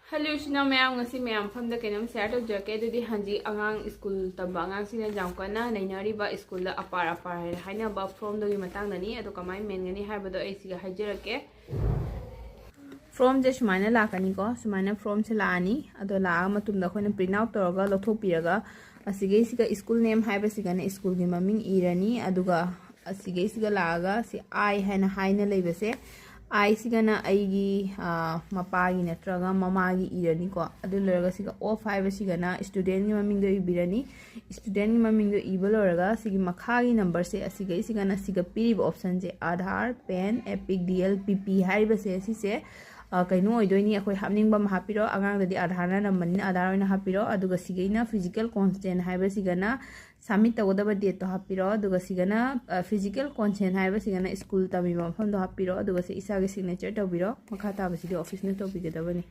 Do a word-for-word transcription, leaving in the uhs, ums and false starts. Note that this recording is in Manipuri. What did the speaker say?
ꯍꯜꯂꯣ ꯏꯆꯤꯟ ꯏꯅꯥꯎ ꯃꯌꯥꯝ, ꯉꯁꯤ ꯃꯌꯥꯝ ꯃꯐꯝꯗ ꯀꯩꯅꯣꯝ ꯁꯤꯌꯔ ꯇꯧꯖꯔꯛꯀꯦ꯫ ꯑꯗꯨꯗꯤ ꯍꯧꯖꯤꯛ ꯑꯉꯥꯡ ꯁ꯭ꯀꯨꯜ ꯇꯝꯕ ꯑꯉꯥꯡꯁꯤꯡꯅ ꯌꯥꯝ ꯀꯟꯅ ꯅꯩꯅꯔꯤꯕ ꯁ꯭ꯀꯨꯜꯗ ꯑꯄꯥꯔ ꯑꯄꯥꯔ ꯍꯥꯏꯅ ꯍꯥꯏꯅꯕ ꯐꯣꯔꯝꯗꯨꯒꯤ ꯃꯇꯥꯡꯗꯅꯤ꯫ ꯑꯗꯣ ꯀꯃꯥꯏꯅ ꯃꯦꯟꯒꯅꯤ ꯍꯥꯏꯕꯗꯣ ꯑꯩ ꯁꯤꯒ ꯍꯥꯏꯖꯔꯛꯀꯦ꯫ ꯐꯣꯔꯝꯁꯦ ꯁꯨꯃꯥꯏꯅ ꯂꯥꯛꯀꯅꯤꯀꯣ꯫ ꯁꯨꯃꯥꯏꯅ ꯐꯣꯔꯝꯁꯦ ꯂꯥꯛꯑꯅꯤ꯫ ꯑꯗꯣ ꯂꯥꯛꯑ ꯃꯇꯨꯡꯗ ꯑꯩꯈꯣꯏꯅ ꯄ꯭ꯔꯤꯟꯠ ꯑꯥꯎꯠ ꯇꯧꯔꯒ ꯂꯧꯊꯣꯛꯄꯤꯔꯒ ꯑꯁꯤꯒꯩꯁꯤꯒ ꯁ꯭ꯀꯨꯜ ꯅꯦꯝ ꯍꯥꯏꯕꯁꯤꯒꯅ ꯁ꯭ꯀꯨꯜꯒꯤ ꯃꯃꯤꯡ ꯏꯔꯅꯤ꯫ ꯑꯗꯨꯒ ꯑꯁꯤꯒꯩꯁꯤꯒ ꯂꯥꯛꯑꯒ ꯁꯤ ꯑꯥꯏ ꯍꯥꯏꯅ ꯍꯥꯏꯅ ꯂꯩꯕꯁꯦ, ꯑꯥꯏꯁꯤꯒꯅ ꯑꯩꯒꯤ, ꯑ, ꯃꯄꯥꯒꯤ ꯅꯠꯇ꯭ꯔꯒ ꯃꯃꯥꯒꯤ ꯏꯔꯅꯤꯀꯣ꯫ ꯑꯗꯨ ꯂꯣꯏꯔꯒ ꯁꯤꯒ ꯑꯣꯐ ꯍꯥꯏꯕꯁꯤꯒꯅ ꯁ꯭ꯇꯨꯗꯦꯟꯠꯀꯤ ꯃꯃꯤꯡꯗꯣ ꯏꯕꯤꯔꯅꯤ꯫ ꯁ꯭ꯇꯨꯗꯦꯟꯠꯀꯤ ꯃꯃꯤꯡꯗꯣ ꯏꯕ ꯂꯣꯏꯔꯒ ꯁꯤꯒꯤ ꯃꯈꯥꯒꯤ ꯅꯝꯕꯔꯁꯦ, ꯑꯁꯤꯒꯩꯁꯤꯒꯅ ꯁꯤꯒ ꯄꯤꯔꯤꯕ ꯑꯣꯞꯁꯟꯁꯦ, Aadhaar, pen, epic, D L, ꯄꯤ ꯄꯤ ꯍꯥꯏꯔꯤꯕꯁꯦ, ꯁꯤꯁꯦ, ꯑ, ꯀꯩꯅꯣ ꯑꯣꯏꯗꯣꯏꯅꯤ, ꯑꯩꯈꯣꯏ ꯍꯥꯞꯅꯤꯡꯕ ꯑꯃ ꯍꯥꯞꯄꯤꯔꯣ꯫ ꯑꯉꯥꯡꯗꯗꯤ ꯑꯥꯙꯥꯔꯅ ꯅꯝꯕꯅꯤꯅ ꯑꯥꯙꯥꯔ ꯑꯣꯏꯅ ꯍꯥꯞꯄꯤꯔꯣ꯫ ꯑꯗꯨꯒ ꯁꯤꯒꯩꯅ ꯐꯤꯖꯤꯀꯦꯜ ꯀꯣꯟꯁꯇꯦꯟ ꯍꯥꯏꯕꯁꯤꯒꯅ ꯁꯕꯃꯤꯠ ꯇꯧꯒꯗꯕ ꯗꯦꯠꯇꯣ ꯍꯥꯞꯄꯤꯔꯣ꯫ ꯑꯗꯨꯒ ꯁꯤꯒꯅ, ꯑ, ꯐꯤꯖꯤꯀꯦꯜ ꯀꯣꯟꯁꯇꯦꯟ ꯍꯥꯏꯕꯁꯤꯒꯅ ꯁ꯭ꯀꯨꯜ ꯇꯝꯃꯤꯕ ꯃꯐꯝꯗꯣ ꯍꯥꯞꯄꯤꯔꯣ꯫ ꯑꯗꯨꯒ ꯁꯤ ꯏꯁꯥꯒꯤ ꯁꯤꯒꯅꯦꯆꯔ ꯇꯧꯕꯤꯔꯣ꯫ ꯃꯈꯥ ꯇꯥꯕꯁꯤꯗꯤ ꯑꯣꯐꯤꯁꯅ ꯇꯧꯕꯤꯒꯗꯕꯅꯤ꯫